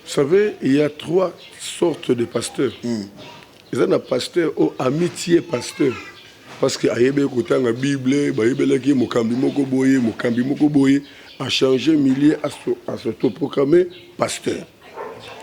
Vous savez, il y a trois sortes de pasteurs. Eza na pasteur oyo amitie pasteur parce que ayebaki kotanga Bible, bayebelaki ye mokambi moko boye, mokambi moko boye, a changer milieu, a s'autoproclamer pasteur.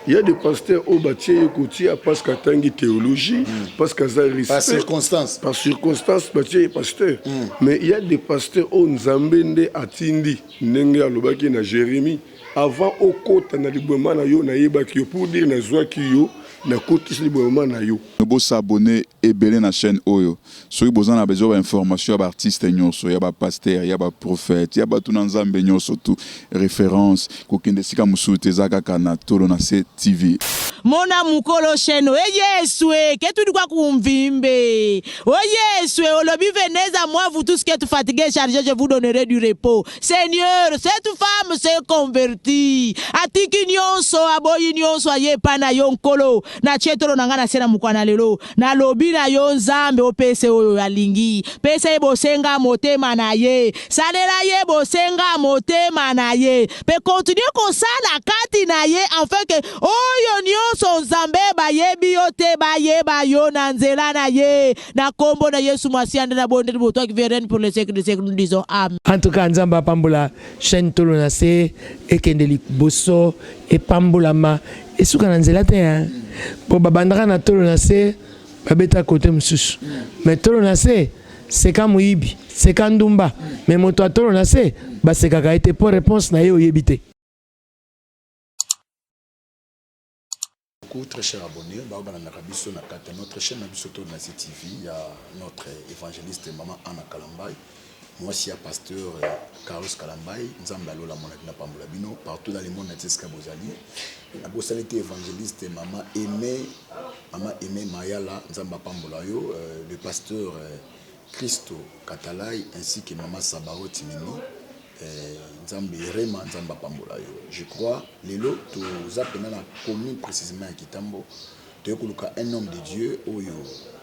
Il y a des pasteurs oyo batie ye kotia parce que atangi théologie, parce que aza respect. Par circonstance. Par circonstance batie ye pasteur. Mais il y a des pasteurs oyo Nzambe nde atindi, ndenge alobaki na Jérémie, avant okota na libwema na yo nayebaki yo, pour dire nazwaki yo, nakotisi libwema na yo. Bo s'abonner ebele na chaîne oyo soki boza na besoin ba information ya ba artiste nyoso ya ba pasteur ya ba prophète ya batu na nzambe nyoso tout reference kokende esika mosusu te eza kaka na tolo na se TV. Mona mukolo chaine oye Yesu e ke tudi kwa kumvimbe o Yesu e olobi venez à moi vous tous qui êtes fatigués et chargés je vous donnerai du repos Seigneur cette femme s'est convertie atiki nionso aboyi nionso aye epai na yo Nkolo natie tolo na ngai na se na mokwa na lelo nalobi na yo Nzambe opese oyo alingi pesa ye bosenga motema na ye salela ye bosenga motema na ye pe continue kosala kati na ye afin que oyo nionso Nzambe bayebi yo te bayeba yo na nzela na ye na kombo na Yesu Masiya nde nabondeli bo toi qui vis et règne pour les siècles des siècles nous disons amen. En tout cas Nzambe apambola chaine Tolo na se ekende liboso epambolama esuka na nzela te hein po babandaka na tolo na se babeta cote mosusu mais tolo na se seka moyibi seka ndumba mais moto ya tolo na se basekaka ye te po reponse na ye oyebi te. Coucou très cher abonné, ba oyo balandaka biso na kati ya notre chaîne na biso to na TV ya notre évangéliste maman Anna Kalambay, mwasi ya pasteur Carlos Kalambay, Nzambe ya lola amona bino apambola bino partout dans le monde entier esika bozali. Nabosani te évangéliste maman Aimé, maman Aimé Mayala, Nzambe apambola yo, le pasteur Christo Katalay ainsi que maman Sabaoth Mimi. Eh, Nzambe Rema, Nzambe apambola yo. Je crois lelo toza pena na commune précisément ya Kitambo, toye koluka un homme de Dieu oyo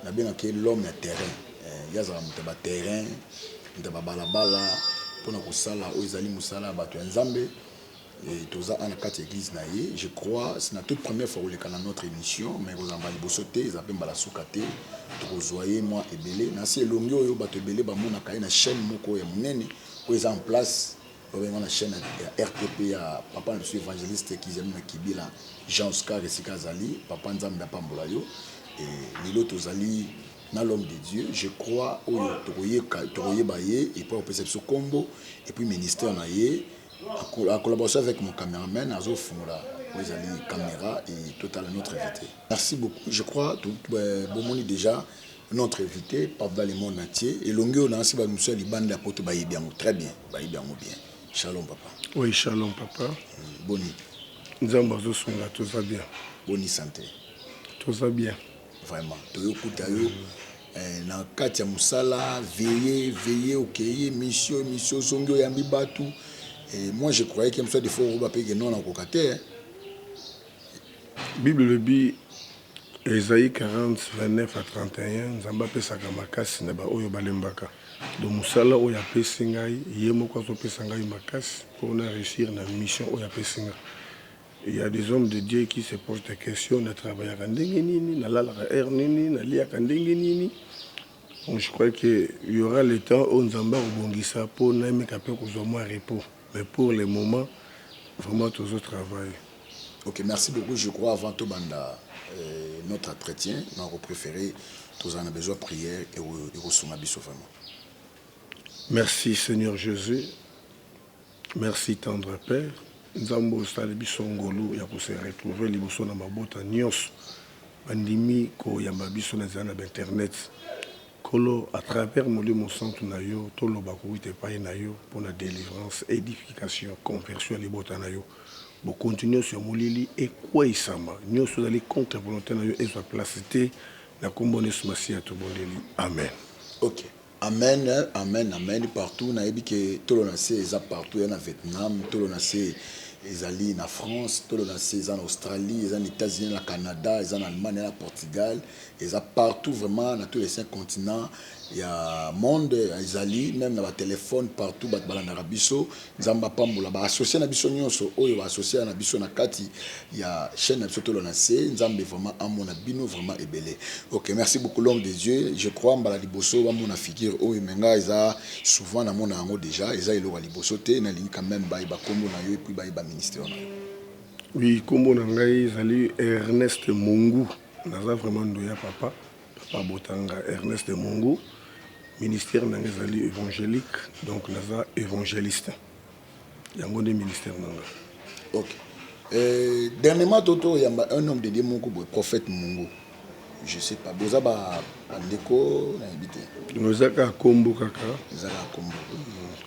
nabengaka ye l'homme ya terrain. Eh, ye azalaka moto ya ba terrain, moto ya ba balabala mpona kosala oyo ezali mosala ya bato ya Nzambe. Et toza na kati ya église na ye. Je crois c'est na toute première fois koleka na notre émission, mais kozala mbala liboso te, eza mpe mbala suka te. Tokozwa ye mwa ebele na si elongi oyo bato ebele bamonaka ye na chaîne moko ya monene oyo eza en place babenga na chaîne ya RTP ya papa na biso évangéliste Kizami na Kibila Jean Oscar esika azali papa Nzambe apambola yo. Et lelo tozali na l'homme de Dieu, je crois oyo tokoyeka tokoyeba ye et puis opesa biso kombo et puis ministère na ye en collaboration avec mon cameraman azofungola oyo ezali caméra et totala notre invité. Merci beaucoup, je crois bomoni déjà notre invité partout dans le monde entier elongi oyo nasi ba mosusu ya libanda ya poto bayebi yango très bien, bayebi yango bien. Shalom papa. Oui, shalom papa. Boni. Nzambe azosunga toza bien. Boni santé. Toza bien. Vraiment toyokuta yo eh, na kati ya mosala veille veille okeye mission mission ozongi oyambi batu et moi je croyais que mosusu des fois okoba pe ke non nakoka te. Bible elobi Esaïe 40, 29 à 31, Nzambe apesaka makasi na ba oyo balembaka. Donc mosala oyo apesi ngai, ye moko azopesa ngai makasi pour na réussir na mission oyo apesi ngai. Il y a des hommes de Dieu qui se posent des questions, na travaillaka ndenge nini, nalalaka heure nini, naliaka ndenge nini. Donc je crois que il y aura le temps oyo Nzambe akobongisa po nameka pe kozwa mwa repos. Mais pour le moment, vraiment tozo travailler. Ok, merci beaucoup. Je crois avant tobanda euh, notre entretien, nako préférer tozala na besoin prière et ekosunga biso vraiment. Merci Seigneur Jésus. Merci tendre père. Nzambe osali biso ngolu ya ko se retrouver liboso na mabota nionso bandimi koyamba biso na nzela na ba internet. Nkolo, à travers Molimo Santu na yo, toloba kowuta epayi na yo mpo na delivrance, edification, conversion ya libota na yo. Bokonzi nionso ya molili ekweyisama, nionso ezali contre volonte na yo ezwa place te, na kombo na Yesu Masiya tobondeli. Amen. Ok. Amen amen amen partout nayebi ke tolo na se eza partout ya na Vietnam tolo na se Ezali na France, Tolo na se eza na Australie, eza na Etats-Unis, na Canada, eza na Allemagne, na Portugal, eza partout vraiment na tous les 5 continents ya monde, ezali meme na ba telephone partout bato balandaka biso. Nzambe apambola ba associés na biso nyonso oyo ba associés na biso na kati ya chaîne na biso Tolo na se. Nzambe vraiment amona bino vraiment ebele. Ok, merci beaucoup l'homme de Dieu. Je crois mbala liboso bamona figure oyo, mais nga eza souvent namona yango déjà, eza eloko ya liboso te. Nalingi quand même bayeba kombo na yo et puis bayeba ministère na yo. Oui, kombo na ngai ezali Ernest Mungu. Naza vraiment ndoya papa. Papa botanga Ernest Mungu. Ministère na ngai ezali évangélique, donc naza évangéliste. Yango nde ministère na ngai. Ok. Dernièrement toto yamba un homme de Dieu moko boye, prophète Mungu. Je sais pas, boza ba bandeko nayebi te. Donc eza kaka kombo kaka. Eza kaka kombo.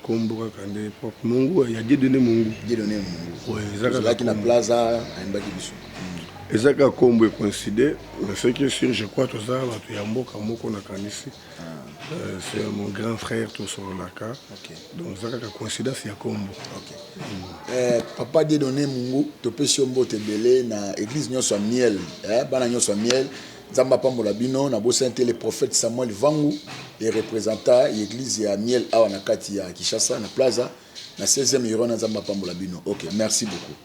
Kombo kaka nde prophète Mungu ya Dieudonné Mungu. Dieudonné Mungu. Ouais, eza kaka Ozalaki na kombo. Plaza ayembaki biso. Eza kaka kombo ecoïncide, mais ce qui est sûr, je crois toza bato ya mboka moko nakanisi. C'est mon grand frère tosololaka. Donc eza kaka coïncidence ya kombo. Ok. Papa Dieudonné Mungu, topesi yo mbote ebele na église nyonso ya miel, bana nyonso ya miel. Nzambe apambola bino. Na bosani te le prophète Samuel Vangu, le représentant ya église ya miel awa na kati ya Kinshasa na Plaza na 16e euro na Nzambe apambola bino. Ok, merci beaucoup.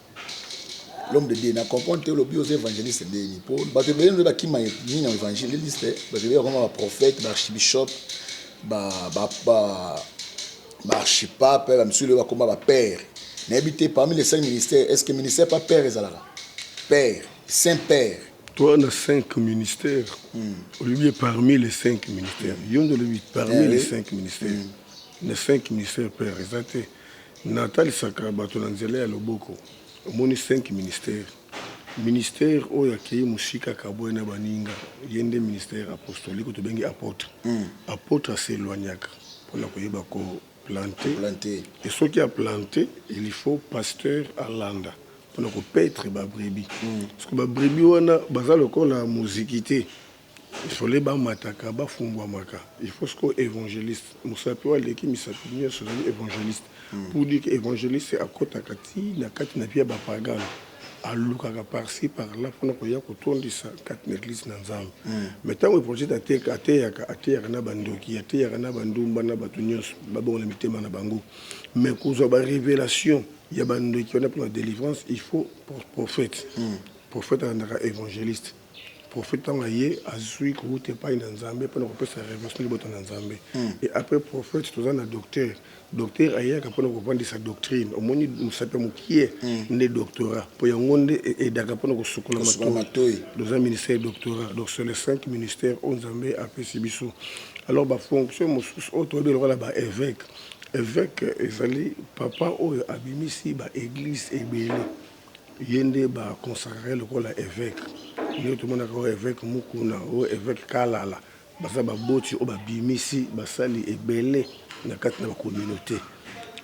L'homme de Dieu, na comprendre te lobi oza évangéliste ndeni po bato ebele nde bakima nini na évangéliste, bato ebele bakoma ba prophète, ba archibishop, ba archipape, ba misusu lelo bakoma ba père. Nayebi te parmi les 5 ministères, est-ce que ministère pas père ezalaka? Père, saint père. Toi, on a 5 ministères. Olivier, parmi les 5 ministères. Yo nde olobi parmi les 5 ministères. Les 5 ministères père eza te. Natalisaka bato na nzela ya loboko. Omoni 5 ministères. Ministère oyo akei mosika kaboye na baninga, ye nde ministère apostolique tobengi apôtre. Apôtre aseloignaka mpona koyeba koplanter. Planter. Et soki aplante, il faut pasteur alanda mpona kopaître babrebis. Parce que babrebis wana baza lokola moziki te. Il fallait bamataka, bafungwamaka. Il faut sikoyo évangéliste. Mosapi oyo aleki misapi nyonso ezali évangéliste. Pour dire que évangéliste akɔtaka ti na kati na bia bapagano, alukaka par-ci par-là mpona koya kotondisa kati na église na Nzambe. Mais ntango évangéliste ateyaka, ateyaka na bandoki, ateyaka na bandumba, na bato nyonso babongola mitema na bango. Mais kozwa barévélation ya bandoki wana mpona délivrance, il faut prophète. Prophète alandaka évangéliste. Prophète ntango aye, azwi kouta epai na Nzambe mpona kopesa révélation libota na Nzambe. Et après prophète, toza na docteur. Docteur ayaka mpona kovandisa doctrine. Omoni mosapi ya mokie nde doctorat, mpo yango nde edaka mpona kosukola Kosukola matoi. Matoi. Toza ministère doctorat. Donc c'est les 5 ministères oyo Nzambe apesi biso. Alors bafonction mosusu oyo toyebi lokola baévêque. Évêque ezali papa oyo abimisi baéglise ebele, ye nde baconsacre lokola évêque. Ndenge tomonaka oyo évêque Mukuna, oyo évêque Kalala, baza baboti oyo babimisi basali ebele na kati na bacommunauté.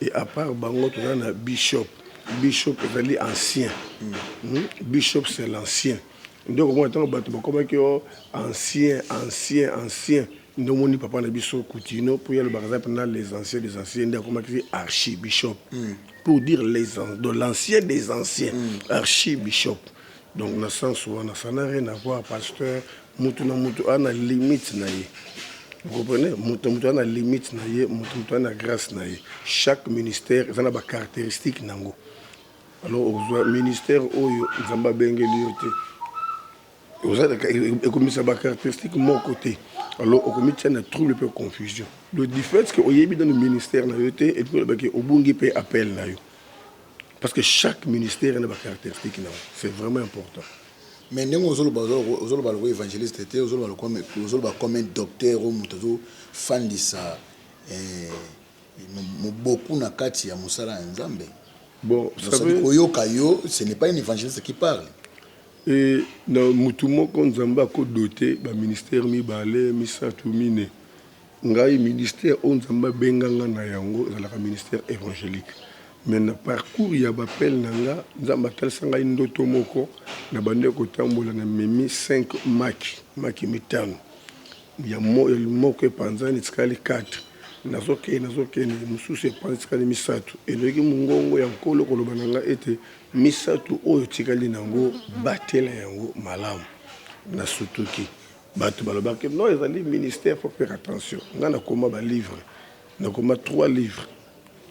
Et à part bango, toza na bishop. Bishop ezali ancien. Bishop, c'est l'ancien. Nde okomona ntango bato bakomaki o ancien, ancien, ancien, nde omoni papa na biso Kutino, mpo ye alobaka aza mpena les anciens des anciens, nde akomaki archibishop, pour dire de l'ancien des anciens, archibishop. Donc na sens wana, ça n'a rien à voir. Pasteur, mutu na mutu aza na limite na ye. Vous comprenez? Mutu na mutu aza na limite na ye, mutu mutu aza na grâce na ye. Chaque ministère eza na bacaractéristique nango. Alors ozwa ministère oyo Nzambe abengeli yo te, ekomisa bacaractéristique moko te. Alors okomitia na trouble mpe confusion. Le du fait que oyebi nano ministère na yo te, et puis olobaki obungi mpe appel na yo, parce que chaque ministère na bacaractéristique nango, c'est vraiment important. Mais ndenge ozoloba, ozoloba lokola évangéliste te, ozoloba comme un docteur oyo moto azofandisa moboku na kati ya mosala ya Nzambe. Bon, vous savez, koyoka yo, ce n'est pas un évangéliste qui parle. E na mutu moko, Nzambe akodote baministère mibale, misato, mine. Ngai, ministère oyo Nzambe abenganga na yango ezalaka ministère évangélique. Mais na parcours ya baappel na nga, Nzambe atalisa ngai ndoto moko. Na bandi kotambola, namemi 5 maki, maki mitano ya moko epanzani, etikali 4. Nazokende, nazokende, mosusu epanzi etikali misatu. Enoki mongongo ya Nkolo koloba na ngai ete, Misatu oyo otikali na yango, batela yango malamu. Nasutuki. Bato balobaki, non, ezali ministère, faut faire attention. Ngai nakoma ba livres, nakoma trois livres.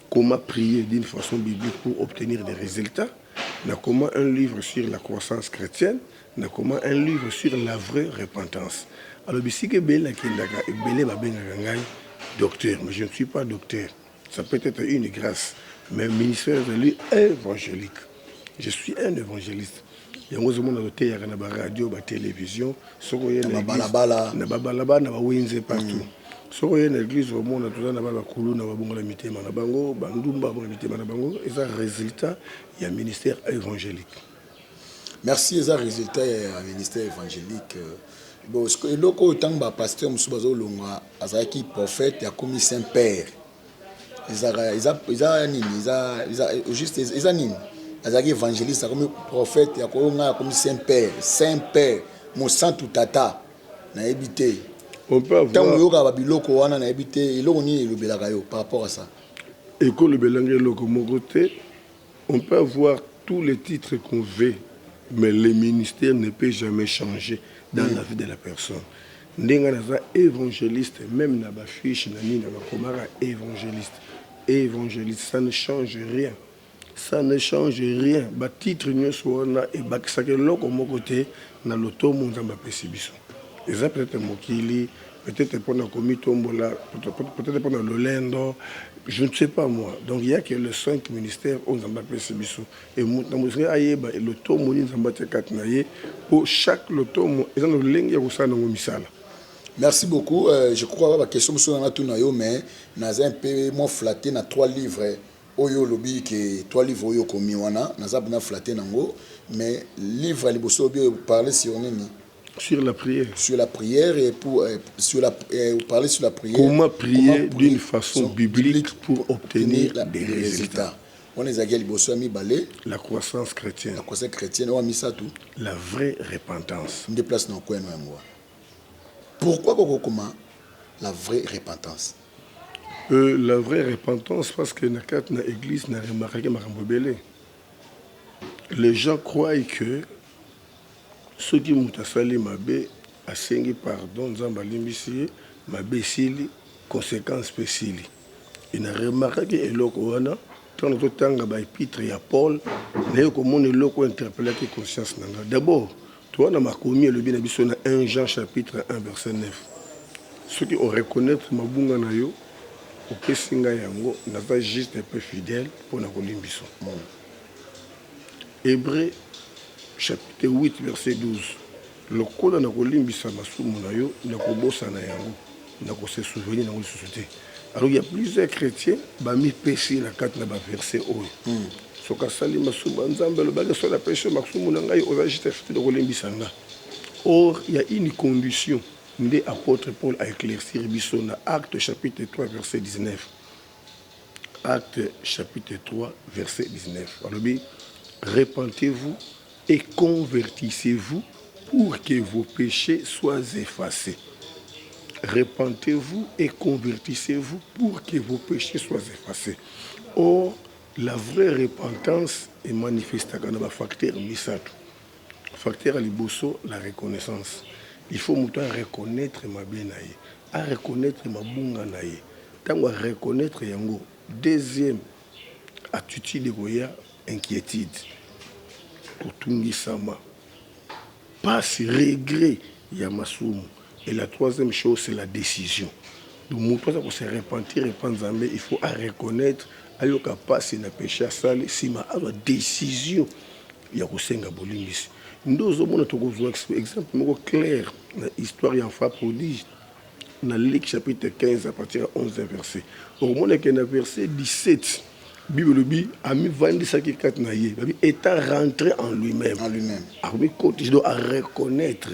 Comment prier d'une façon biblique pour obtenir des résultats. Nakoma un livre sur la croissance chrétienne. Nakoma un livre sur la vraie repentance. Alors bisika ebele nakendaka, ebele babengaka ngai docteur, mais je ne suis pas docteur. Ça peut être une grâce, mais ministère ezali évangélique. Je suis un évangéliste. Yango ozomona toteyaka na ba radio, ba télévision, soki oye na babalabala, na babalabala, na bawenze partout. Soki oye na église, omona toza na bana bakuluna babongola mitema na bango, bandumba babongola mitema na bango. Eza résultat ya ministère évangélique. Merci, eza résultat ya ministère évangélique. Bon, eloko oyo, ntango bapasteur mosusu bazolongwa, azalaki prophète, akomi saint père, ezalaka eza nini? Eza juste, eza nini? Azalaki évangéliste, akomi prophète, akoyo ngai akomi saint père, saint père, mosantu tata, nayebi te. Ntango oyokaka babiloko wana, nayebi te eloko nini elobelaka yo par rapport à ça. Ekolobelanga eloko moko te. On peut avoir tous les titres qu'on veut, mais le ministère ne peut jamais changer dans la vie de la personne. Ndenge naza évangéliste, même na bafiche na nini bakomaka évangéliste, évangéliste, ça ne change rien, ça ne change rien. Batitre nyonso wana ebakisaka eloko moko te na lotomo Nzambe apesi biso. Eza peut-être mokili, peut-être mpona komitombola, peut-être mpona lolendo, je ne sais pas moi. Donc il y a que le cinq ministères oyo Nzambe apesi biso, e moto na moto ayeba lotomo nini Nzambe atia kati na ye, mpo chaque lotomo eza na lolenge ya kosala nango misala. Merci beaucoup. Je crois ba question mosusu nanga tuna yo, mais naza un peu moins flatté na trois livres oyo olobi ke trois livres oyo okomi wana. Naza mpena flatté nango, mais livre ya liboso oyo parler sur nini? Sur la prière. Sur la prière et pour sur la parler sur la prière. Comment prier d'une façon biblique pour obtenir des résultats. Wana ezalaki ya liboso. Ya mibale? La croissance chrétienne. La croissance chrétienne. Oyo ya misato? La vraie repentance. Nde place na okweno yango wana. Pourquoi kokokoma la vraie repentance? La vraie repentance, parce que na kati na église na remarquaki makambo ebele. Les gens croient que soki moto asali mabe, asengi pardon, Nzambe alimbisi ye, mabe esili, conséquence mpe esili. E na remarquaki eloko wana ntango totanga baépître ya Paul, naye komona eloko interpellaki conscience na nga. D'abord toza na makomi elobi na biso na 1 Jean chapitre 1 verset 9: soki oreconnaître mabunga na yo, opesi ngai yango, naza juste mpe fidèle mpona kolimbiso. Hébreu chapitre 8 verset 12: lokola nakolimbisa masumu na yo, nakobosana yango, nakose souvenir nango lisusu te. Alors il y a plusieurs chrétiens bamipesi na kati na baverset oyo. Soki asali masumu ya Nzambe, alobaki soki napesi yo masumu na ngai, oza juste fidèle kolimbisa nga. Or il y a une condition nde apôtre Paul a éclaircir biso na Acte chapitre 3 verset 19. Acte chapitre 3 verset 19 alobi: repentez-vous et convertissez-vous pour que vos péchés soient effacés. Repentez-vous et convertissez-vous pour que vos péchés soient effacés. Or la vraie repentance emanifestaka na bafacteur misato. Facteur ya liboso, la reconnaissance. Il faut moto areconnaître mabe na ye, areconnaître mabunga na ye. Ntango areconnaître yango, deuxième attitude ekoya inquiétude, kotungisama, pasi, regret ya masumu. Et la troisième chose, c'est la décision. Donc moto aza kose repentir epa Nzambe, il faut areconnaître, ayoka pasi na péché asali, nsima azwa décision ya kosenga bolimbisi. Nde ozomona, tokozwa exemple moko clair na histoire ya enfant prodige na Luc chapitre 15 à partir ya 11 verset. Okomona ke na verset 17, Bible elobi amivandisaki kati na ye, babi étant rentré en lui-même. En lui-même. Akomi koti, donc areconnaître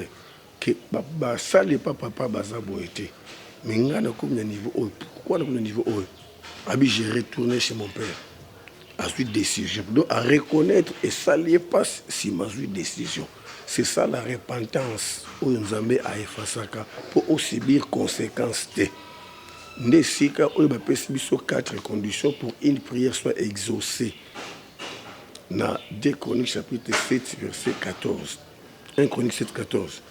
ke basali epa papa baza boye te, mais ngai nakomi na niveau oyo. Pourquoi nakomi na niveau oyo? Abi je retourné chez mon père. Azwi décision, donc à reconnaître esali ye mpasi, nsima azwi décision. C'est ça la repentance oyo Nzambe aefasaka mpo osubir conséquence te. Nde esika oyo bapesi biso quatre conditions pour une prière soit exaucée. Na 2 Chroniques chapitre 7 verset 14. 1 Chroniques 7 14.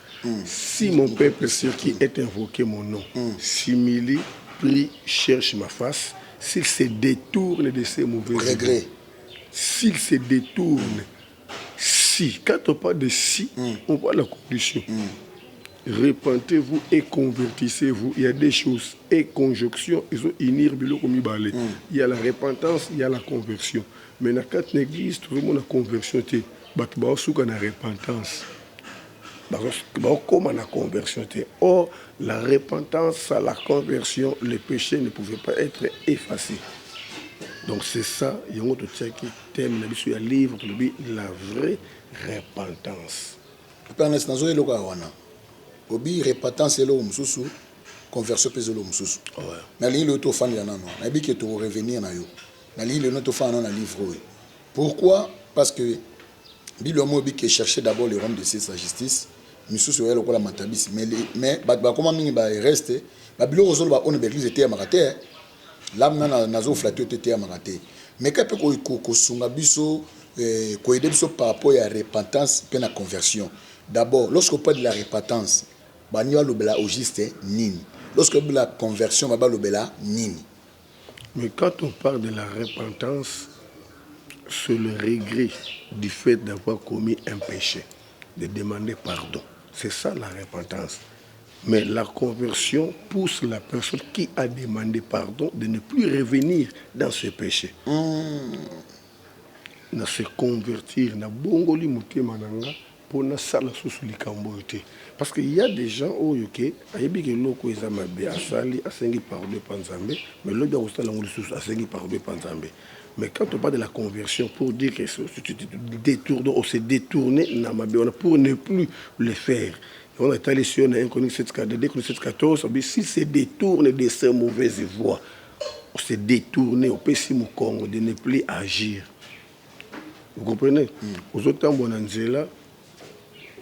Si mon peuple sur qui est invoqué mon nom s'humilie, prie, cherche ma face, s'il se détourne de ses mauvais Regret. S'il se détourne, si, quand on parle de si, on voit la condition. Repentez-vous et convertissez-vous. Il y a des choses et conjonction, ils ont unir biloko mibale. Il y a la repentance, il y a la conversion. Mais dans quatre église, tout le monde a conversion te. Bato baosuka na repentance. Bakoma na conversion te. Or, la repentance à la conversion, le péché ne pouvait pas être effacé. Donc c'est ça, yango totiaki thème na biso ya livre tolobi la vraie repentance. Papa Ernest, nazo eloko ya wana. Obi repentance eloko mosusu, conversion mpe eloko mosusu. Nalingi lelo tofandela nano, nayebi ke tokorevenir na yo. Nalingi lelo tofanda nano na livre oyo. Pourquoi? Parce que Bible omo obi ke chercher d'abord le royaume de Dieu, sa justice. Misusu oya lokola matabisi, mais bato bakoma mingi ba reste ba biloko ozoloba oyo na ba église eteyamaka te. Lam na nazo flatter te, eteyamaka te. Mais ka mpe kosunga biso, koaider biso par rapport ya repentance mpe na conversion. D'abord, lorsqu'on parle de la repentance, bani balobela au juste nini? Lorsqu'on parle de la conversion, balobela nini? Mais quand on parle de la repentance, c'est le regret du fait d'avoir commis un péché, de demander pardon. C'est ça la repentance. Mais la conversion pousse la personne qui a demandé pardon de ne plus revenir dans ce péché. Na se convertir, na bongoli motema na nga mpo nasala susu likambo oyo te. Parce que y a des gens oyo ke ayebi ke eloko eza mabe, asali, asengi pardon epa Nzambe, mais lobi akosala yango lisusu, asengi pardon epa Nzambe. Mais quand on parle de la conversion, pour dire que tu te détournes, on s'est détourné na mabe wana pour ne plus le faire. On a étalé sur 1 Chroniques 7, 2 Chroniques 7, 14, s'il se détourne de ses mauvaises voies, on s'est détourné, opesi mokongo de ne plus agir. Vous comprenez? Ozotambola na nzela,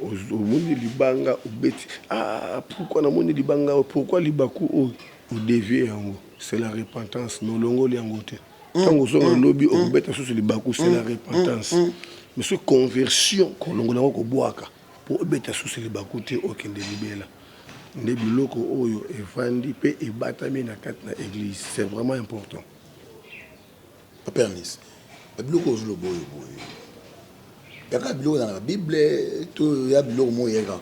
omoni libanga, obeti. Ah, pourquoi namoni libanga? Pourquoi libaku oyo? Odévier yango. C'est la repentance. Mais olongoli yango te. Ntango ozonga lobi, okobeta susu libaku, c'est la repentance. Mais soki conversion, kolongola yango, kobwaka mpo obeta susu libaku te, okende libela. Nde biloko oyo evandi mpe ebatami na kati na église, c'est vraiment important. Papa Ernest, babiloko ozoloba oyo boye, yaka biloko na Bible to ya biloko moko eyaka?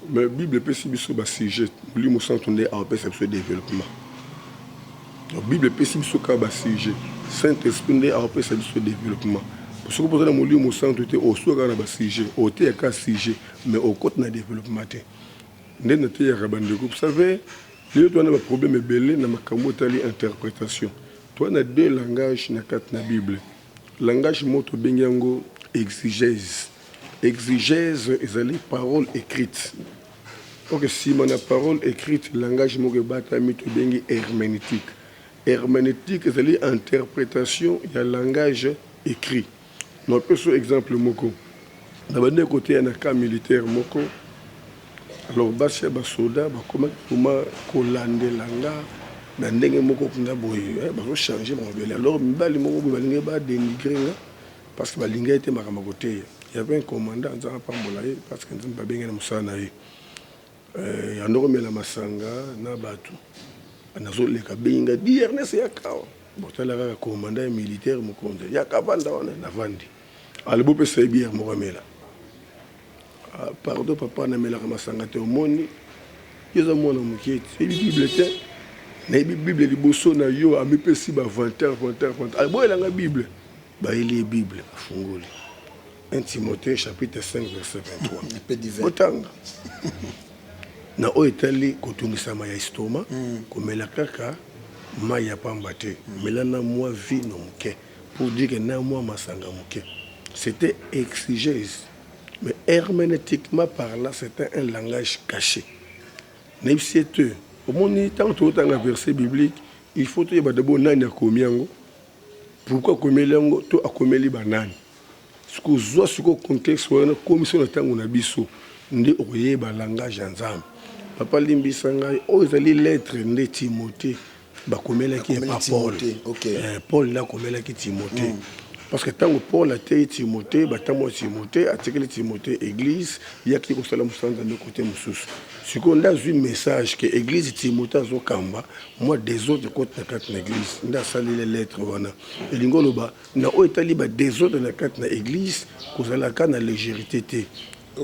Mais Bible epesi biso basujet. Molimo Santo nde apesa biso développement. Donc Bible epesi biso kaka basujet, Saint Esprit nde apesa biso développement. Soki mpoza na Molimo Santo te, osuka kaka na basujet, oteya kaka sujet, mais okota na développement te. Nde nateyaka bandeko, vous savez, lelo toza na baproblème ebele na makambo etali interprétation. Toza na deux langages na kati na Bible. Langage moko tobengi yango exégèse. Exégèse ezali parole écrite. Ok, nsima na parole écrite, langage moko ebatami, tobengi herméneutique. Herméneutique ezali interprétation ya langage écrit. Napesa exemple moko. Na bandi koteya na camp militaire moko. Alors basi ya basoda bakomaki koma kolandela nga na ndenge moko mpenza boye, bazochanger mabele. Alors mibali moko boye balingi badénigrer nga parce que balingi ete makambo ya koteya. Y avait un commandant, Nzambe apambola ye, parce que Nzambe babenge na mosala na ye. Yando komela masanga na bato, nazoleka, bengi nga: "Di Ernest, yaka awa." Botala kaka commandant ya militaire, mokonzi, yaka vanda wana. Navandi, alobi opesa ye bière moko amela. "Ah, pardon papa, namelaka masanga te." "Omoni, yo eza mwana moke te, oyebi Bible te." "Nayebi Bible liboso na yo." Amipesi bavantard, vantard, vantard. Boyelanga Bible. Bayeli ye Bible, afungoli 1 Timothée chapitre 5 verset 23. Botanga na oyo etali kotungisama ya estomac. Komela kaka mai ya pamba te, mela na mwa vino moke, pour dire que na mwa masanga moke. C'était exégèse, mais herméneutiquement par là, c'était un langage caché. Nayebisi ye te, omoni, ntango tozotanga verset biblique, il faut toyeba d'abord nani akomi yango, pourquoi akomeli yango, to akomeli banani. Soki ozwa sikoyo contexte wana, komisi na ntango na biso, nde okoyeba langage ya Nzambe. Papa limbisa ngai, oyo ezali lettre nde Timothée bakomelaki ye Bakomeli pa Paul. Timothée, ok. Eh, Paul nde akomelaki Timothée. Parce que ntango Paul ateyi Timothée, batambo ya Timothée, atikeli Timothée église, ye akei kosala mosala Nzambe kote mosusu. Sikoyo nde azwi message ke église Timothée azokamba, mwa désordre ekoti na kati na église, nde asaleli lettre wana. Elingi oloba na oyo etali ba désordre na kati na église, kozalaka na légèreté te.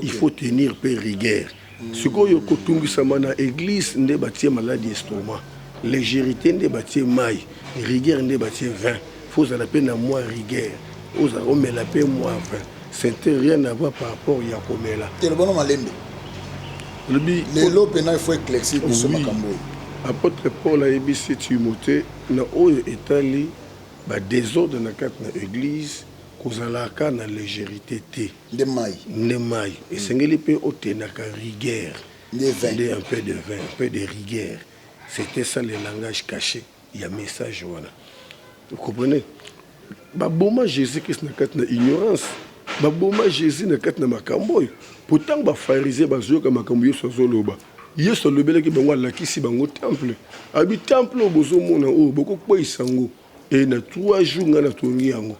Il faut tenir pe rigueur. Sikoyo kotungisama na église nde batie maladi estomac, légèreté nde batie mai, rigueur nde batie vin. Faut ozala pe na mwa rigueur, ozala omela pe mwa vin. C'était rien à voir par rapport ya komela. Te loba no malembe. Lobi lelo pena il faut éclaircir biso makambo oyo. Apôtre Paul ayebisi Timothée na oyo etali ba désordre na kati na église, kozalaka na légèreté te. Nde mai. Nde mai. Esengeli pe otenaka rigueur. Nde vin. Nde un peu de vin, un peu de rigueur. C'était ça le langage caché ya message wana. Vous comprenez? Baboma Jésus-Christ na kati na ignorance. Baboma Jésus na kati na makambo oyo. Pourtant ba pharisiens bazoyoka makambo Yesu azoloba. Yesu alobelaki bango, alakisi bango temple. Abi temple oyo bozomona oyo bokokweyisa yango. Et na 3 jours nga natongi yango.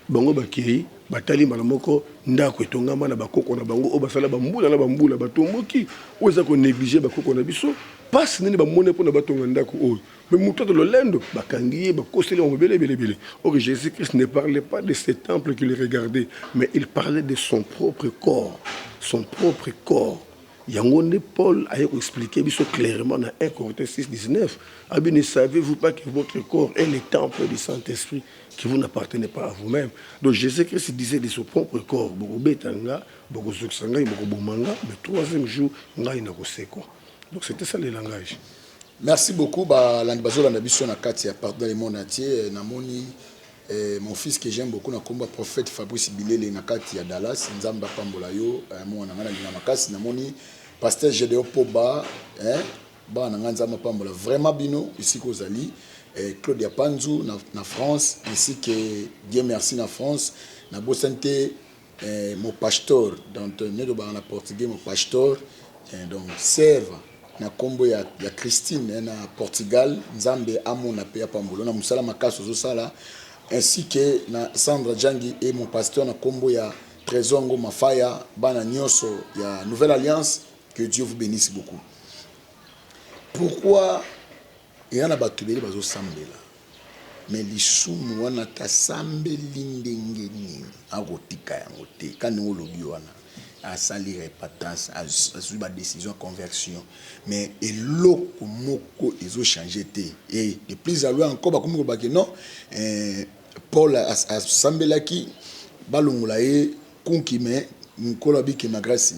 Bango bakei, batali mbala moko ndako etongama na bakoko na bango oyo basala bambula na bambula, batomboki. Oyo eza ko négliger bakoko na biso. Pasi nini bamoni mpona batonga ndako oyo? Mais moto ato lolendo, bakangi ye, bakoseli bango ebele ebele ebele. Or Jésus-Christ ne parlait pas de ce temple qu'il regardait, mais il parlait de son propre corps. Son propre corps. Yango nde Paul aye ko expliquer biso clairement na 1 Corinthiens 6, 19. Abi, ne savez-vous pas que votre corps est le temple du Saint-Esprit, que vous n'appartenez pas à vous-même? Donc Jésus-Christ disait de son propre corps, bokobeta nga, bokozokisa ngai, bokoboma nga, mais troisième jour, ngai nakosekwa. Donc c'était ça le langage. Merci beaucoup balandi bazolanda biso na kati ya partout dans le monde entier. Namoni mon fils que j'aime beaucoup na komba prophète Fabrice Bilele na kati ya Dallas, Nzambe apambola yo, mwana nga nalinga makasi. Namoni pasteur Gédéon Poba, bana nga Nzambe apambola vraiment bino esika ozali, Claudia Panzu na France, ainsi que Dieu merci na France. Na bosani te mon pasteur, donc nde bana na portugais mon pasteur, donc serve na kombo ya Christine na Portugal, Nzambe amona pe apambola na musala makasi ozosala, ainsi que na Sandra Djangi et mon pasteur na kombo ya Trésor Ngoma Faya, bana nyonso ya Nouvelle Alliance, que Dieu vous bénisse beaucoup. Pourquoi il y en a bato ebele bazosambela, mais lisumu wana tasambeli ndenge nini akotika yango te? Ka ndenge olobi wana, asali repentance, azwi ba décision ya conversion, mais eloko moko ezochanger te. Et de plus à loin encore, bakomi koloba ke non, Paul asambelaki balongola ye kunki, mais nkolo abiki ma grâce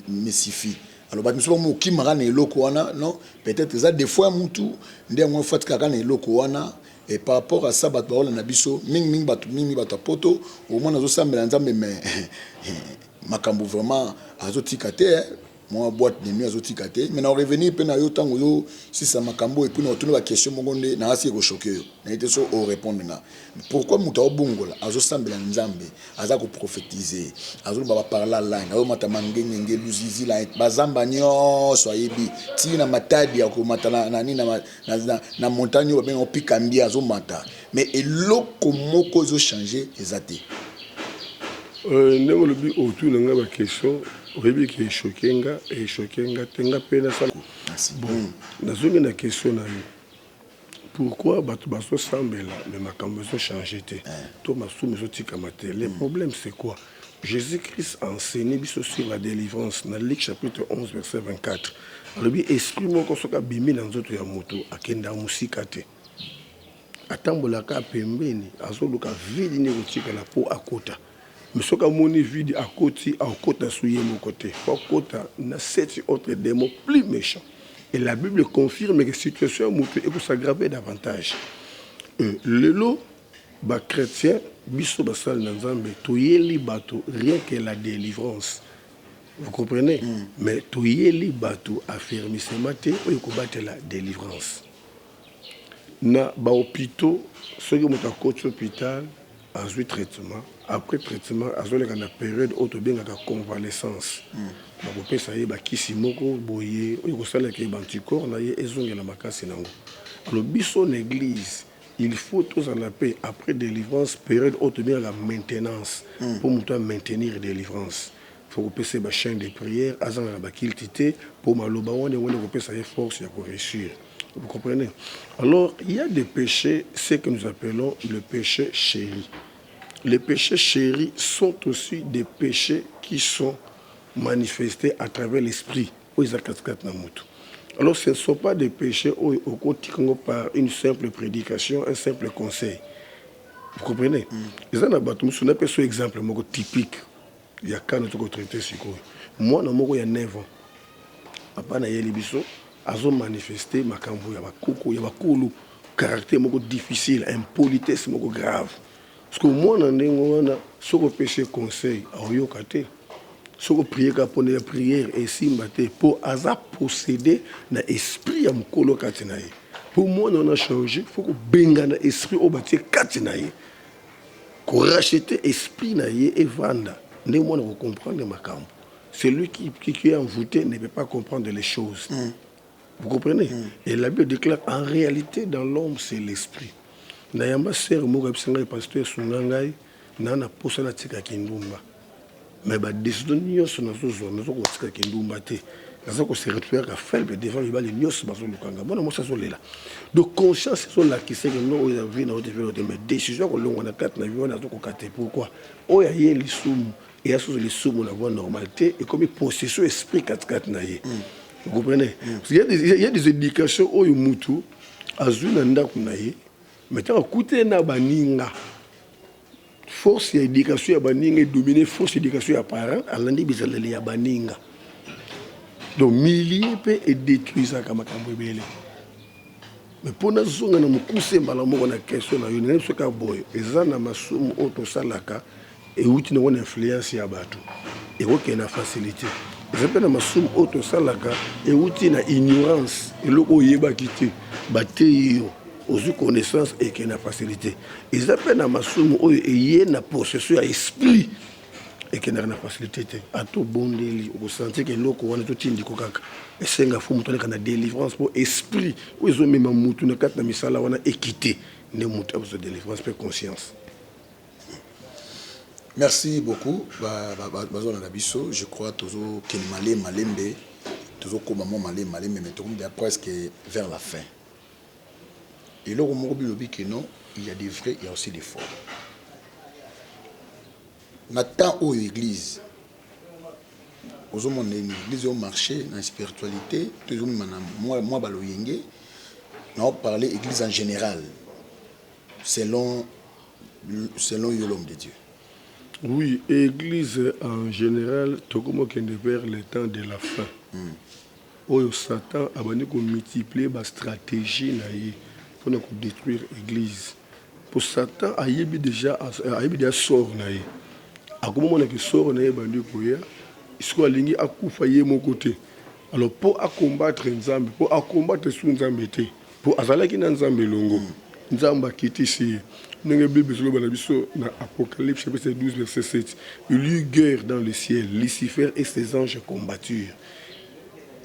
me suffit. Alors bato mosusu bakomi kokimaka na eloko wana, non, peut-être eza défaut ya mutu nde yango afatikaka na eloko wana. Et par rapport à ça, bato baolanda biso mingimingi, bato mingi, bato ya poto, omona azosambela Nzambe, mais makambo vraiment azotika te, mwa boîte de nuit azotika te. Mais na revenir mpe na yo ntango ozosisa makambo, et puis na otuna baquestion moko nde naasi ekochoquer yo, naye te so orépondre nga. Pourquoi moto aobongola, azosambela Nzambe, aza koprophétiser, azoloba baparla langue, azomata mangengenge luzizi la bazamba nyonso, ayebi ntina Matadi, akomata nani na montagne oyo babenga Pikambi, azomata, mais eloko moko ezochanger eza te? Ndenge olobi, otuna nga baquestion, oyebi ke echoquer nga, echoquer nga te, nga mpe nasala. Bon, nazongi na question na yo: pourquoi bato bazosambela mais makambo ezochanger te to masumu ezotikama te? Le problème, c'est quoi? Jésus-Christ a enseigné biso sur la délivrance na Luc chapitre 11 verset 24. Alobi esprit moko soki abimi na nzoto ya moto, akendaka mosika te, atambolaka pembeni, azoluka vide nde kotikala mpo akota. Mais soki amoni vide, akoti, akota su ye moko te, po akota na sept autres démons plus méchants. Et la Bible confirme que situation ya moto ekos'aggraver davantage. Lelo bachrétien, biso basali na Nzambe, toyeli bato rien que la délivrance, vous comprenez? Mais toyeli bato affermissement te oyo ekobatela délivrance. Na bahôpitaux, soki moto akoti hôpital Azwi traitement, après traitement azoleka na periode oyo tobengaka convalescence. Bakopesa ye bakisi moko boye oyo ekosala ke ba anticorps na ye ezongela makasi na yango. Alors biso na eglise il faut tozala mpe après delivrance periode oyo tobengaka maintenance mpo moto a maintenir delivrance. Faut kopesa ye ba chaines de prière, azangaka ba culte te mpo maloba wana yango nde ekopesa ye force ya ko reussir. Vous comprenez? Alors, il y a des péchés, ce que nous appelons le péché chéri. Les péchés chéris sont aussi des péchés qui sont manifestés à travers l'esprit. Alors, ce ne sont pas des péchés par une simple prédication, un simple conseil. Vous comprenez? Eza na bato mosusu, napesa exemple moko typique ya kano tokotraite sikoyo. Mwana moko ya 9 ans, papa nayeli biso, azomanifeste makambo ya bakoko ya bakolo, caractère moko difficile, impolitesse moko grave. Parce que mwana ndenge wana, soki opesi ye conseil, aoyoka te. Soki oprie kaka mpona ya prière, esimba te, mpo aza possédé na esprit ya mokolo kati na ye. Mpo mwana wana change, faut kobengana esprit oyo batie kati na ye, koracheter esprit na ye evanda nde mwana kocomprendre makambo. Celui qui est envoûté ne peut pas comprendre les choses. Vous comprenez? Et la Bible déclare, en réalité, dans l'homme, c'est l'esprit. Nayamba sœur moko ayebisa ngai: "Pasteur, sunga ngai na posa natika kindumba, mais badécision nyonso nazozwa, nazokotika kindumba te, naza kose retrouver kaka faible devant mibali nyonso bazolukanga." Mwana mwasi azolela. Donc conscience ezolakisa ke no, oyo vie na yo te, vie na yo te, mais décision ya kolongwa na kati na vie wana azokoka te. Pourquoi? Oyo aye lisumu eya susu lisumu na voie normale te, ekomi possession esprit katikati na ye. Vous comprenez? Parce qu'il y a des, il y a des éducations oyo mutu azwi na ndako na ye, mais ntango akuteli na baninga, force ya éducation ya baninga edomine force éducation ya parent, alandi bizaleli ya baninga. Donc milieu mpe edétruisaka makambo ebele. Mais mpo nazonga na mokuse mbala moko na question na yo, nayebi soki boye eza na masumu oyo tosalaka euti nango na influence ya bato, ekokende na facilité. Eza mpe na masumu oyo tosalaka euti na ignorance, eloko oyebaki te, bateyi yo, ozwi connaissance, ekende na facilité. Eza mpe na masumu oyo eye na possession ya esprit, ekendaka na facilité te. Ata obondeli, okosentir ke eloko wana totindiko kaka esenga faut moto aleka na délivrance, mpo esprit oyo ezomema mutu na kati na misala wana ekite, nde moto akozwa délivrance mpe conscience. Merci beaucoup. Bazolanda biso, je crois tozokende malembe malembe, tozokóma mwa malembe malembe, mais tokomi déjà presque vers la fin. Eloko moko bilobi ke non, il y a des vrais, il y a aussi des faux. Na temps oyo église ozomona nini? Église omarché na spiritualité to ezomema na mwa baloyenge? Na parler église en général, selon yo, l'homme de Dieu. Oui, église en général, tokomokende vers le temps de la fin oyo Satan abandi komultiplier bastratégie na ye mpona kodétruire église, po Satan ayebi déjà, ayebi déjà sort na ye. Akomomonaki sort na ye ebandi koya sikoyo, alingi akufa ye moko te. Alors mpo acombattre Nzambe, mpo acombattre su Nzambe te, mpo azalaki na Nzambe elongo, Nzambe akitisi ye. Ndenge Bible ezoloba na biso na Apocalypse chapitre 12 verset 7: "Il y eut guerre dans le ciel, Lucifer et ses anges combatturent.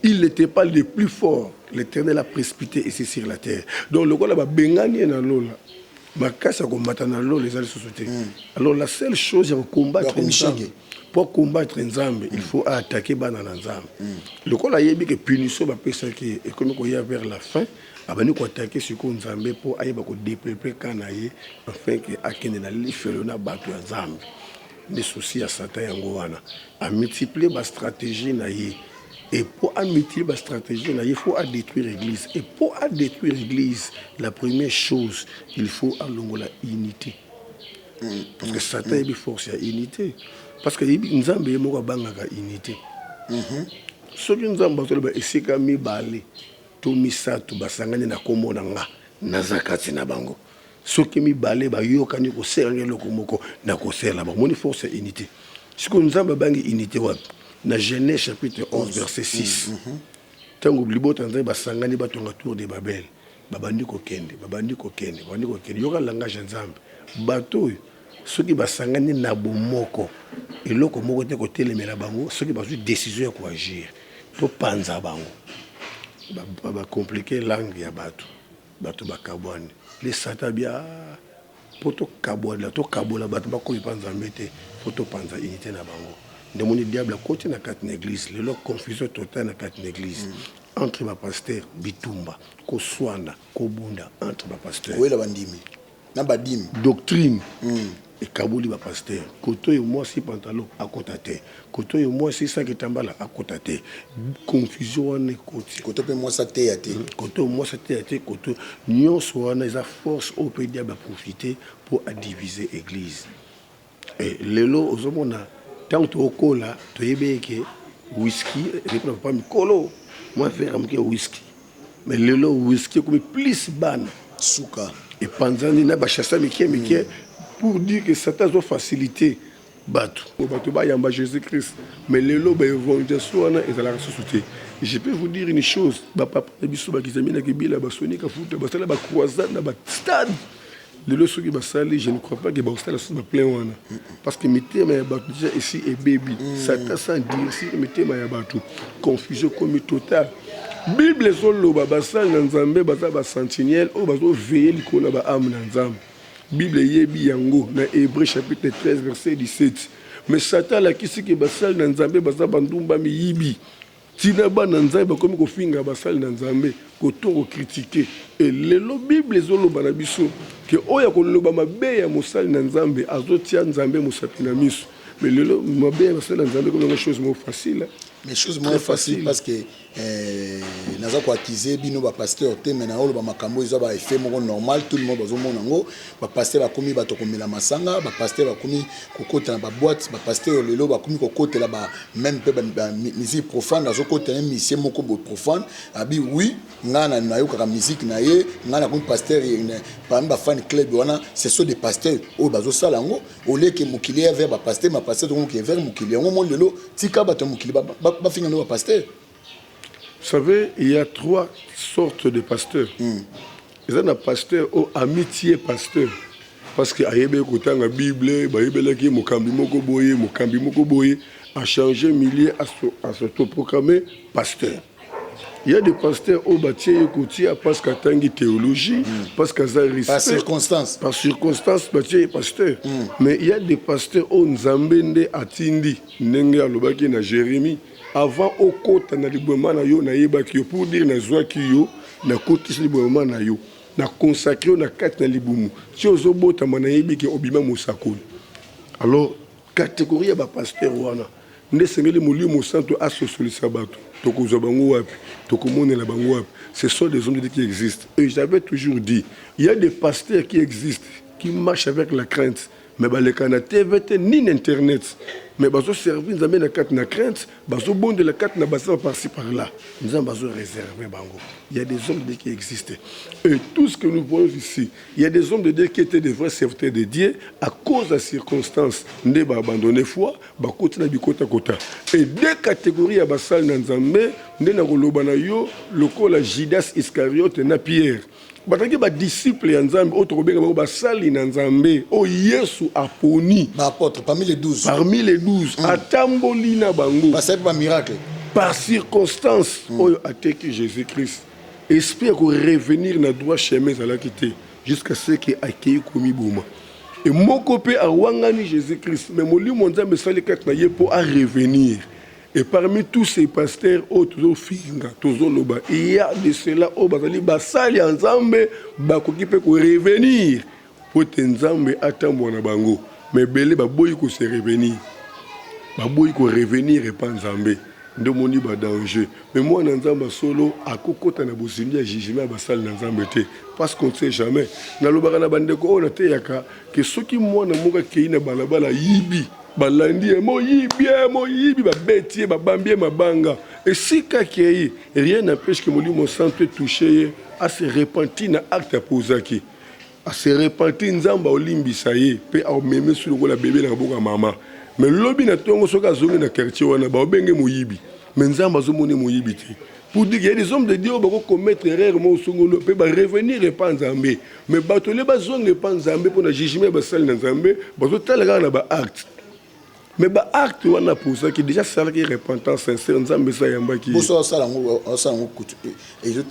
Il n'était pas le plus fort, l'Éternel a précipité ici sur la terre." Donc lokola babengani ye na lola, makasi ya komata na lola eza lisusu te. Alors la seule chose ya kocombattre Nzambe, po combattre Nzambe, il faut attaquer bana na Nzambe. Lokola ayebi ke punition bapesaki ye ekomi koya vers la fin, abandi koattaquer sikoyo Nzambe mpo ayeba kodépeupler ka na ye, afin ke akende na lifelo na bato ya Nzambe. Nde souci ya Satan yango wana, amultiplier bastratégie na ye. Et pour amultiplier bastratégie na ye, il faut adétruire église. Et pour adétruire église, la première chose, il faut alongola unité, parce que Satan yebi force ya unité, parce que yebi Nzambe ye moko abangaka unité. Soki Nzambe azoloba esika mibale to misato basangani na nkombo na nga, naza kati na bango. Soki mibale bayokani koselanga eloko moko, na kosela bamoni force ya unité. Sikoyo Nzambe abangi unité wapi? Na Genèse chapitre 11 verset 6, ntango libota Nzambe basangani batonga tour de Babel, babandi kokende, babandi kokende, babandi kokende. Yoka langage ya Nzambe: bato oyo Soki basangani na bomoko, eloko moko te kotelemela bango soki bazwi decision ya ko agir. Topanza bango. Ba ba compliquer langue ya batu. Batu bakabwani. Le satan abi ah po tokabwana, tokabola batu bakoma epa Nzambe te, faut topanza unite na bango. Nde omoni diable akoti na kati na eglise. Lelo confusion totale na kati na eglise. Entre ba pasteurs bitumba, koswana, kobunda entre ba pasteurs. Kowela bandimi. Na ba dime. Doctrine ekaboli ba pasteurs. Kote oyo mwasi pantalon akota te, kote oyo mwasi sans kitambala akota te. Confusion wana ekoti. Kote pe mwasi ateya te. Kote oyo mwasi ateya te, kote nionso wana eza force oyo pe diable a profiter po a diviser eglise. Et lelo ozomona tango tokola toyebi ke whisky ezali pona papa mikolo mwa verre ya moke ya whisky mais lelo whisky ekomi plus bana suka epanzani na ba chasse mike mike pour dire que Satan azo faciliter bato bato bayamba Jésus Christ mais lelo ba evangelisation wana ezalaka susu te. Je peux vous dire une chose, ba papa na biso bakizami na kibila basoni kafuta basala ba croisade na ba stade. Lelo soki basali je ne crois pas que bakosala susu ba plein wana parce que mitema ya bato deja esi ebebi. Satan s'endurcir mitema ya bato, confusion ekomi total. Bible ezoloba basali na Nzambe baza ba sentinelle oyo bazo veiller likolo na ba ame na Nzambe. Bible eyebi yango na Hebreu chapitre 13 verset 17. Mais Satan alakisi ke basali na Nzambe baza ba ndumba miyibi. Tina bana nzambe bakomi kofinga basali na nzambe koto ko critique et lelo bible ezo loba na biso ke oyo akoloba mabe ya mosali na nzambe azo tia nzambe mosapi na miso mais lelo mabe ya basali na nzambe ekomi yango chose moko facile. Mais chose moko facile parce que eh, naza ko accuser bino ba pasteur te mais naoloba makambo eza ba effet moko normal tout le monde bazomona yango. Ba pasteur bakomi bato komela masanga, ba pasteur bakomi kokota na ba boîte, ba pasteur lelo bakomi kokotela ba meme pe ba musique profane, azokotela ye musicien moko boye profane, abi oui nga na nayokaka musique na ye, nga nakomi pasteur parmi ba fan club wana, ce sont des pasteurs oyo bazosala yango, au lieu que mokili eya vers ba pasteur, ma pasteur tokomi kokende vers mokili yango, omoni lelo tika bato ya mokili bafinga nde ba pasteur. Vous savez, il y a trois sortes de pasteurs. Eza na pasteur oyo amitie pasteur parce que ayebaki kotanga Bible, bayebelaki ye mokambi moko boye, mokambi moko boye, a changer milieu, a s'autoproclamer pasteur. Il y a des pasteurs oyo batie ye kotia parce que atangi théologie, parce que aza respect. Par circonstance. Par circonstance batie ye pasteur. Mais il y a des pasteurs oyo Nzambe nde atindi, ndenge alobaki na Jérémie. Avant okota na libwema na yo nayebaki yo pour dire nazuaki yo nakotisi libwema na yo na consacre yo na kati na libumu ti ozobotama nayebi ke obima mosakoli alors categorie ya ba pasteur wana nde esengeli molimo santu asosolisa bato tokozwa bango wapi tokomonela bango wapi ce sont des hommes de Dieu qui existent et j'avais toujours dit il y a des pasteurs qui existent qui marchent avec la crainte Mais baleka na TV te ni na internet mais bazo servir Nzambe na kati na crainte, bazo bondela kati na bassin par ci par là. Nzambe azo réserver bango. Il y a des hommes de Dieu qui existent. Et tout ce que nous voyons ici, il y a des hommes de Dieu qui étaient des vrais serviteurs de Dieu à cause des circonstances nde ba abandonner foi, ba koti na bikota kota. Et deux catégories ya basali na Nzambe nde na koloba na yo lokola Judas Iscariote na Pierre. Bazalaki ba disciples ya Nzambe oyo tokobenga bango basali na Nzambe oyo Yesu aponi. Ba apôtres parmi les 12. Parmi les 12 atamboli na bango. Basali ba miracle. Par circonstance oyo ateki Jesus-Christ. Esprit ya ko revenir na droit chemin ezalaki te jusqu'à ce que akeyi komiboma. Et moko pe awangani Jesus-Christ mais molimo ya Nzambe esali kati na ye po a revenir. Et parmi tous ces pasteurs oyo tozo finga, tozo loba, il y a de cela oyo bazali basali ya Nzambe bakoki pe ko revenir po ete Nzambe atambola na bango. Mais ebele baboyi ko se revenir, baboyi ko revenir epa Nzambe, nde omoni ba danger. Mais mwana Nzambe ya solo akokota na bozindo ya jugement ya basali na Nzambe te, parce qu'on ne sait jamais. Nalobaka na bandeko oyo nateyaka que soki mwana moko akeyi na balabala ayibi, Balandi ye moyibi eh, moyibi, babeti ye, babambi ye mabanga. Esika akei, rien n'empêche que Molimo Santu e toucher ye, a se repentir na acte apozaki. A se repentir, Nzambe aolimbisa ye pe aomeme su lokola bebe na maboko ya mama. Mais lobi na tongo soki azongi na quartier wana, baobenge moyibi. Mais Nzambe azomona ye moyibi te. Pour dire qu'il y a des hommes de Dieu oyo bako commettre erreur moko songolo pe ba revenir epa Nzambe. Mais bato ole bazonga epa Nzambe pona jugement ya basali na Nzambe, bazotala kaka na ba actes. Mais ba actes wana aposaki dejà asalaki repentance sincère, Nzambe esi ayambaki ye. Boso asala yango asala yango kutu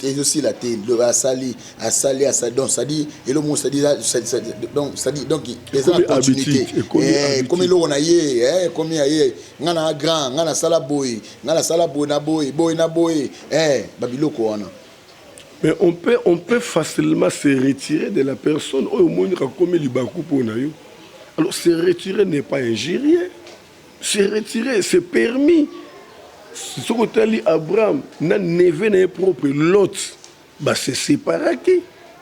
ezosila te asali asali asali donc c'est-à-dire eloko moko c'est-à-dire donc c'est-à-dire donc eza na continuité ekomi eloko na ye ekomi ya ye nga na grand nga nasala boye nga nasala boye na boye boye na boye eh ba biloko wana. Mais on peut on peut facilement se retirer de la personne oyo omoni akomi libaku mpo na yo. Alors se retirer n'est pas injurier. Se retirer c'est permis. Soki otali Abraham na neveu na ye propre Lot ba se separaki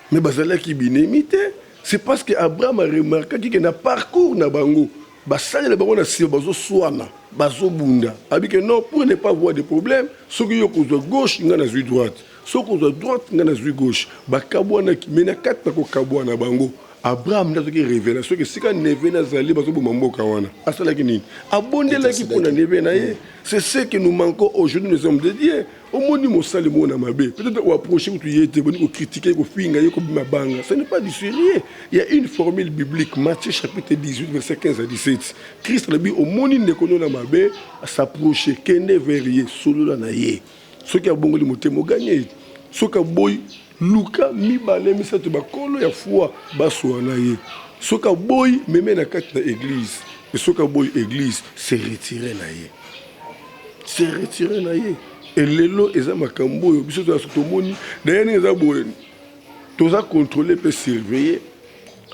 mais bazalaki binemi te. C'est parce que Abraham a remarquaki que na parcours na bango Basali na bango na sima bazo swana, bazo bunda. Alobi que non, pour ne pas avoir de problème, soki yo okozwa gauche, nga nazwi droite. Soki okozwa droite, nga nazwi gauche. Bakabwanaki, mais na kati na kokabwana na bango, Abraham nde azwaki revelation que esika neveu na azali, bazo boma mboka wana. Asalaki nini? Abondelaki mpo na neveu na ye. C'est ce que nous manquons aujourd'hui, les hommes de Dieu. Omoni mosali moko na mabe, peut-être o approcher kutu ye te, boni ko critiquer, ko finga ye, ko bima banga. Ce n'est pas du sérieux. Il y a une formule biblique, Matthieu chapitre 18 verset 15 à 17. Christ alobi omoni ndeko no na mabe, s'approcher, kende vers ye, solola na ye. Soki abongoli motema, oganye ye. Soki aboyi, luka mibale misato bakolo ya foi baswa na ye. Soki aboyi, meme na kati na eglise. Et soki aboyi eglise, se retirer na ye. Se retirer na ye. Et lelo eza makambo oyo biso tomoni, d'ailleurs ndenge eza boye, toza contrôler pe surveiller.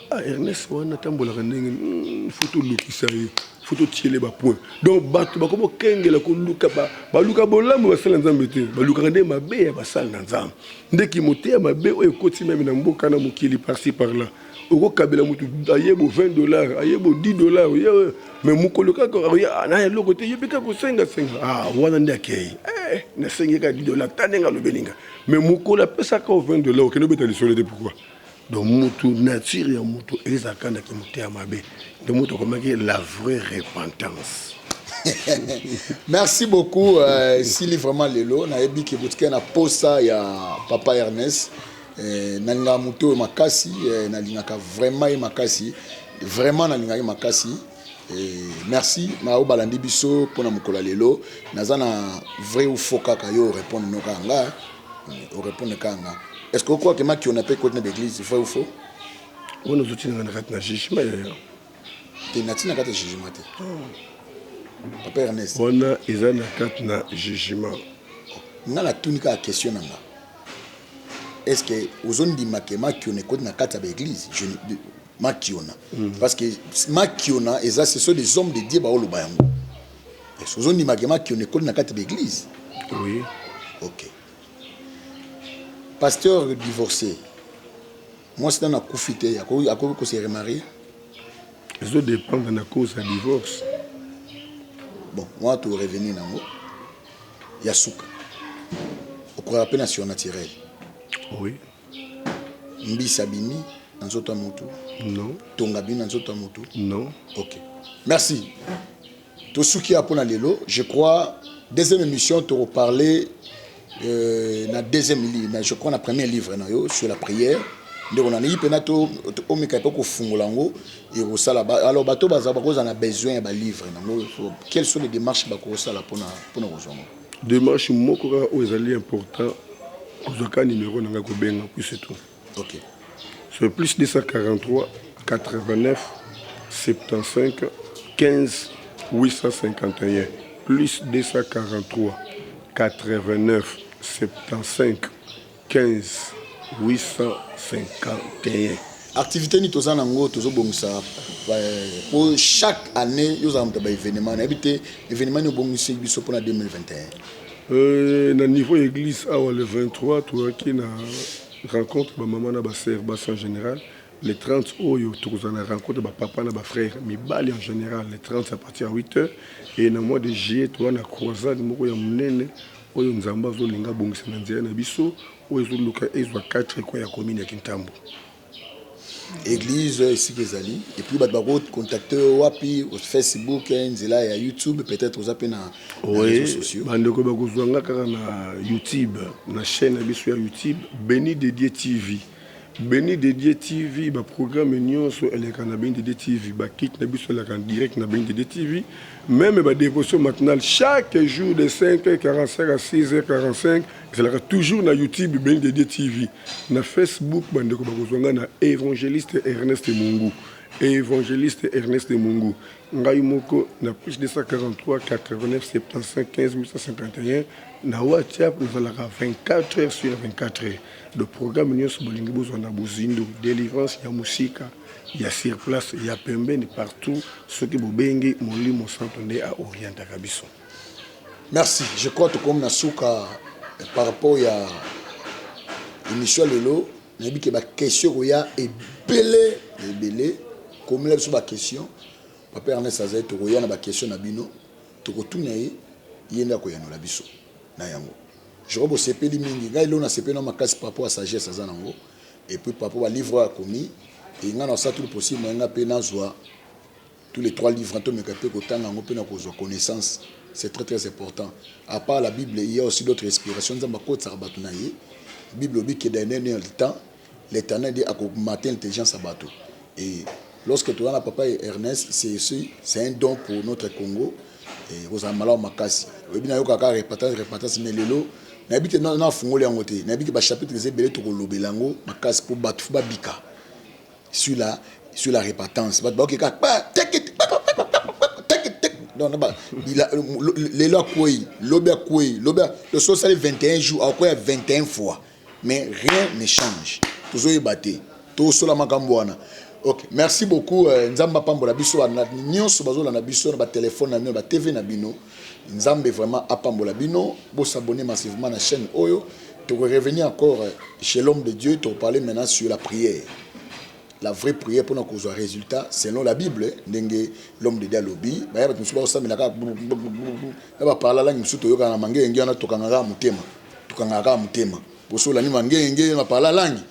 Ah, Ernest wana atambolaka ndenge faut tolukisa ye, faut totiele ba point. Donc bato bakomi kokengela koluka baluka bolamu basali na Nzambe te, balukaka nde mabe ya basali na Nzambe. Nde kimoteya mabe oyo ekoti meme na mboka na mokili par-ci par-là. Okokabela motu ayebo 20 dollars, ayebo 10 dollars, ye mais mokolo kaka ah, na eloko te, ye mpe kaka kosenga senga. Ah, wana nde akei. Eh, nasengi kaka 10 dollars, ta ndenge alobeli nga. Mais mokolo apesaka yo 20 dollars, okende obeta lisolo te pourquoi? Donc mutu nature ya mutu ezalaka na kimoteya mabe. Nde mutu akomaki la vraie repentance. Merci beaucoup euh, sili vraiment lelo nayebi ke botikali na posa ya papa Ernest eh, nalingaka moto oyo makasi eh, nalingaka vraiment ye makasi vraiment nalingaka ye makasi eh, merci na oyo balandi biso mpona mokolo ya lelo naza na vrai ou faux kaka yo orépondre no kaka nga orépondre kaka nga est ce que okwake makiona mpe koti na baeglise vrai ou faux wana ozotinanga na kati na jugement yaya te nati na kati ya jugement te papa Ernest wana eza na kati na jugement nga natuni kaka question na nga est ce que ozondima ke makiona ekoti na kati ya baeglise makiona mm. parce que makiona eza ce sont des hommes de dieu baoloba yango est ce ozondima ke makiona ekoti na kati ya baeglise oui ok pasteur divorcé mwasi nano akufi te akoki kose remarier ezo dépendre na cause ya divorce bon wana to revenir nango ya suka okolaka mpe na surnaturel oui mbisi abimi na nzoto ya motu non tonga abimi na nzoto ya motu non ok merci tosuki ya mpona lelo je crois deuxième émission tokoparler euh, na deuxième livre je crois na premier livre na yo sur la prière ndeko na nayi mpena omeka mpe kofungola yango ekosala alors bato baza bakozala na besoin ya balivre nango quelles sont les démarches bakosala mpona kozwa yango démarche moko kaka oyo ezali important kozwaka numéro na ngai kobenga puis c'est tout ok c'est plus 243 89 75 15 851 plus 243 89 75 15 851. Activité nini toza nango tozobongisa po chaque année yozala moto ya ba événement nayebi te événement nini obongisi biso mpona 2021 euh, na niveau ya église awa le 23 toyaki na rencontre bamama na basœur basi en général le 30 oyo tokozala na rencontre bapapa na bafrère mibali en général le 30 à partir ya 8 heures et na mois de juillet toza na croisade moko ya monene Oyo Nzambe azo linga abongisa na nzela na biso oyo ezo luka ezwa 4 coin ya commune ya Kintambo. Église esika ezali et puis bato bakocontacte wapi? Facebook, nzela ya YouTube, peut-être oza mpe na réseaux sociaux. Bandeko bakozwa nga kaka na YouTube, na chaîne na biso ya YouTube, Béni de Dieu TV. Béni de Dieu TV, baprogramme nyonso eleka na Béni de Dieu TV, bakite na biso eleka direct na Béni de Dieu TV, même badévotion matinale chaque jour de 5h45 à 6h45 ezalaka toujours na YouTube, Béni de Dieu TV. Na Facebook, bandeko bakozwa nga na Évangéliste Ernest Mungu, Évangéliste Ernest Mungu. Ngai moko na +243 89 75 15 851. Na WhatsApp nazalaka 24 heures sur 24 heures. Le programme nyonso bolingi bozwa na bozindo, délivrance ya mosika, ya sur place, ya pembeni, partout, soki bobengi, Molimo Santo nde aorientaka biso. Merci. Je crois tokomi na suka par rapport ya émission lelo. Nayebi ke baquestion koya ebele ebele. Komela biso baquestion, papa Ernest azali. Tokoya na baquestion na bino, tokotuna ye, ye nde akoyanola biso na yango. Je crois bosepeli mingi. Ngai lelo nasepeli na makasi par rapport ya sagesse aza nango et puis par rapport balivre oyo akomi. E ngai nasala tout le possible na ngai mpe nazwa tous les trois livres, tomeka mpe kotanga yango mpe na kozwa connaissance. C'est très très important. À part la Bible, il y a aussi d'autres inspirations. Nzambe akotisaka bato na ye. Bible olobi ke dernier temps, l'Éternel dit akomata intelligence ya bato. Et lorsque toza na papa Ernest, c'est aussi, c'est un don pour notre Congo. Kozala malamu makasi. Oyebi, nayokaka repentance, repentance, mais lelo nayebi te, nafungoli yango te. Nayebi ke bachapitre eza ebele, tokolobela yango makasi mpo bato fo babika sur la repentance. Bato baoki kaka lelo akwei, lobi akwei, lobi loso osali 21 jours, akwei 21 fois, mais rien ne change. Tozoyeba te, tosola makambo wana. Ok, merci beaucoup. Nzambe apambola biso nyonso bazolanda biso na batelefone na bino, batv na bino. Nzambe vraiment apambola bino. Bosabonner massivement na chaîne oyo. Tokorevenir encore chez l'homme de Dieu, tokoparler maintenant sur la prière, la vraie prière mpona kozwa résultat selon la Bible, ndenge l'homme de Dieu alobi. Baya bato mosusu bakosambela kaka na baparla langi mosusu, toyokaka na mangenge wana, tokangaka kaka motema, tokangaka kaka motema. Bosolani mangenge baparla langi,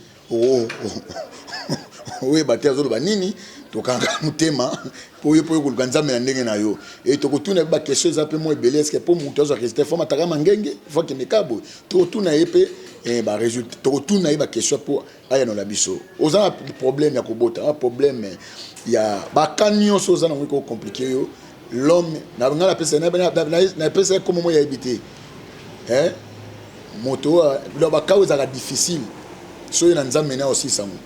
oyeba te azoloba nini. Tokangaka motema mpo yo mpo yo koluka Nzambe na ndenge na yo. E tokotuna mpe baquestion eza mpe mo ebele. Eske mpo moto azwa résultat, fo mataka mangenge, fo akende ka boye? Tokotuna ye mpe barésultat, tokotuna ye baquestion mpo ayanola biso. Oza na problème ya kobota, na problème ya baka nyonso oza nango ekocompliquer yo, l'homme ngai napesa ye komo mo yayebi te. Moto baka oyo ezalaka difficile, soki na Nzambe na osisa yango,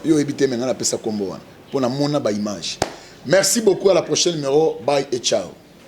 yo oyebi te. Me ngai napesa nkombo wana mpo namona baimage. Merci beaucoup, à la prochaine numéro. Bye et ciao.